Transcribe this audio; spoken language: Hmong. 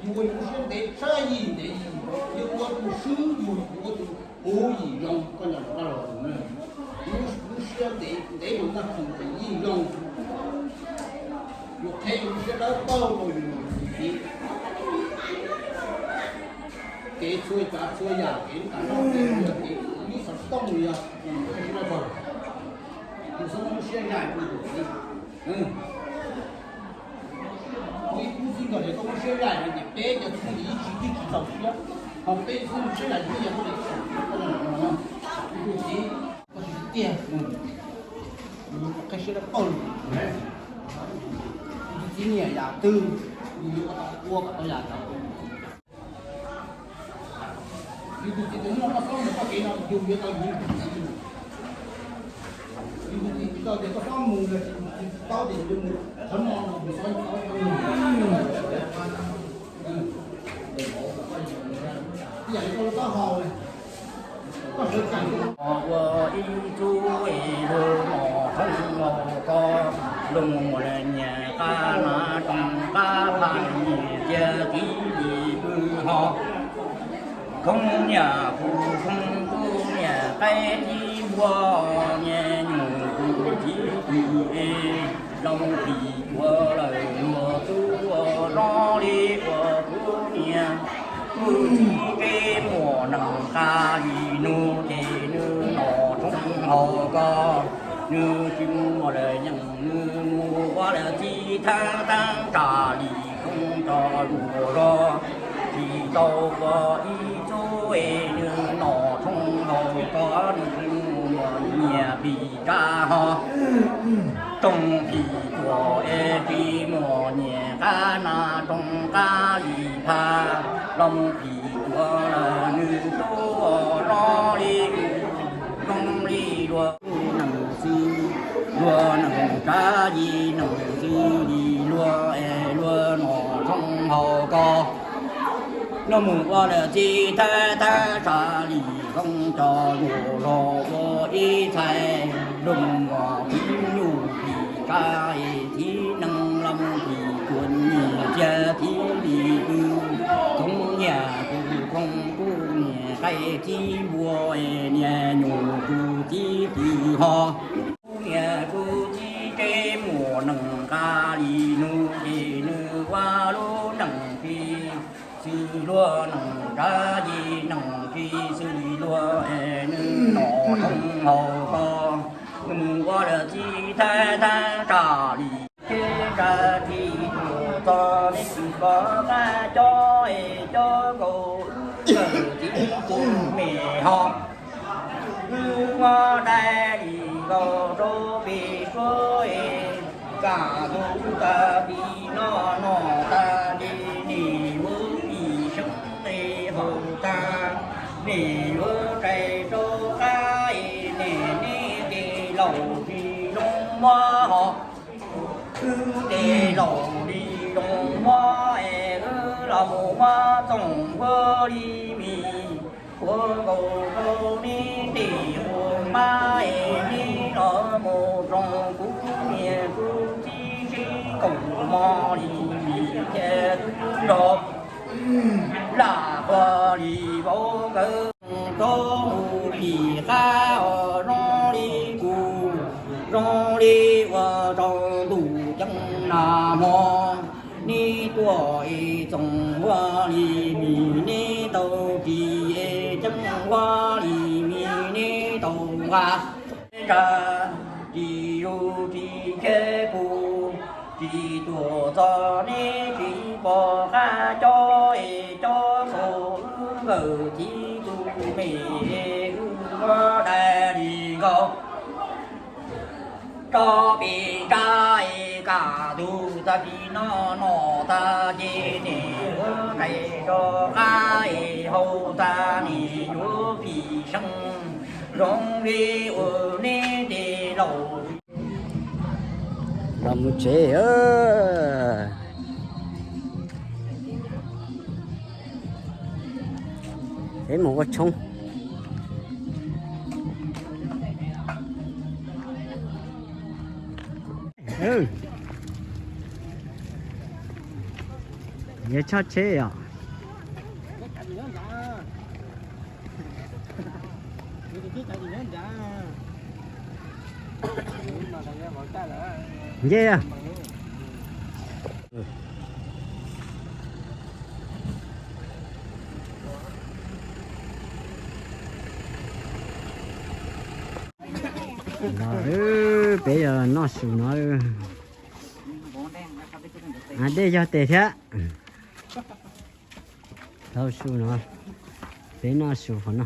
Yus ua yus lub siab ntev tshaj yim ntev yim, yus ua tus swb yus, yus ua tus puv yim zoo, koj nco rau koj los tus na. Yus lub siab ntev ntev mus tag txug yim zoo, yus qheb yus lub siab dawb paug rau yus tus txiv. Kev txhua tsav txhua yam, kev nqas noj kev ua, kev ib xov tooj yog yus lub siab dawb paug, yus txhob muab lub siab zais rau yus tus txiv. Ib tug txiv nkawm ces koj muab siab zais no ces peb cov txiv yeej tsis, yeej tsis txaus siab, ho peb txiv siab zais yeej yog koj li txaus siab, koj zoo zoo no, ib tug txiv koj tsis tiag, qheb siab dawb paug, ib tug txiv nyiam yam twg, yus yuav kom tau ua kom tau yam ntawd. Yus tus txiv tus muaj koj txhob mus txoj kev no, yus yuav tau yus tus txiv. Yus tus txiv tsis tau tias koj txhob mus los sis yus tus txiv tsis paub tias yus yuav mus qhov no los yus txhob mus. Ib yam li koj lub taub hau, koj sawv tsees ua ib txub es lug mos thoob los koj, lug mus lawm nyias qab na roog qab phaj nyias cia tib li pw ho. Khoob nyias kuv khoob kuj nyias qaib tib npua, nyias nyuam kuv tib pw es loo phim ua lawm luag txub ua zog li ua kuv niam. Kuv txiv qe muam nees nqa li nus ces nws nom roob haus koj, nws tsis mus lawm yeej nws mus ua lawm txiv thab thab tsa li khoob tso luag zog. Tsis tau ua ib txub es nws nom roob haus koj, nws tsis mus nyias phim tsa ho. Roog phim cuam es tsis mus nyias qab na roog qab li phaj, los mus phim cuam lawm nws tub ua zog li zoo li luag nees xwb, luag nees tsa li nees xwb li luag es luag nom roob haus koj. Luag mus ua lawm txiv thab thab tsa li khoob tso luag zog ua ib txhais, luag mus ua phim nyuj phim tsa es txiv nees los mus phim cuam nyias cia tib li pw. Khoob nyias kuv khoob kuj nyias qaib tib npua es nyias nyuam kuv tib pw ho. Kuv niam kuv txiv qe muam nees nqa li nus ces nws ua lub nees phim xwb, luag nees tsa li nees phim xwb li luag es nws nom roob haus koj. Nws mus ua lawm txiv thab thab tsa li kev tsa tsis tuam txog me tsis pom qab cob es cob nkaus wb lawm txiv tus me ho. Wb muab dai li nkaus rau pem suab es kam tus tag pim no no tag li, nim yuav pim seeb es haus tag, nim yuav tsaig rau qab es nim neb tes laus tsis zoo muab ho. Wb tes laus li zoo muab es wb los mus muab txoom npuab li mis, ua nkaus rau neb tes ua mab es neb los mus zoo kuv niam kuv txiv sib koom mog li mis thiab tub nrog. Lam huab li vauv nkawd rau mus phim qab os, zoo li kuv, zoo li ua rau ntuj ceeb nag hmo. Neb tuaj es txoos huab li mis, neb tau ris es ceeb huab li mis, neb tau nqa tsa, ris zus ris kheb pus, ris tuam txog neb tsis pom qab cob es cob txhaum wb nkawm txiv tus me es wb muab dai li nkaus. Tso pem nrab es kaj ntug tag pem no, noj tag ces nim yuav qais rov qab es haus tag nim yuav phim seev, zoo li uas neb tej laus. Los mus tsev. Peb mus ua tshoob. Yog tsheb os. Nce. Los, peb yog noj su no. Dej yog tes thiab. Tau su no, peb noj su hov no.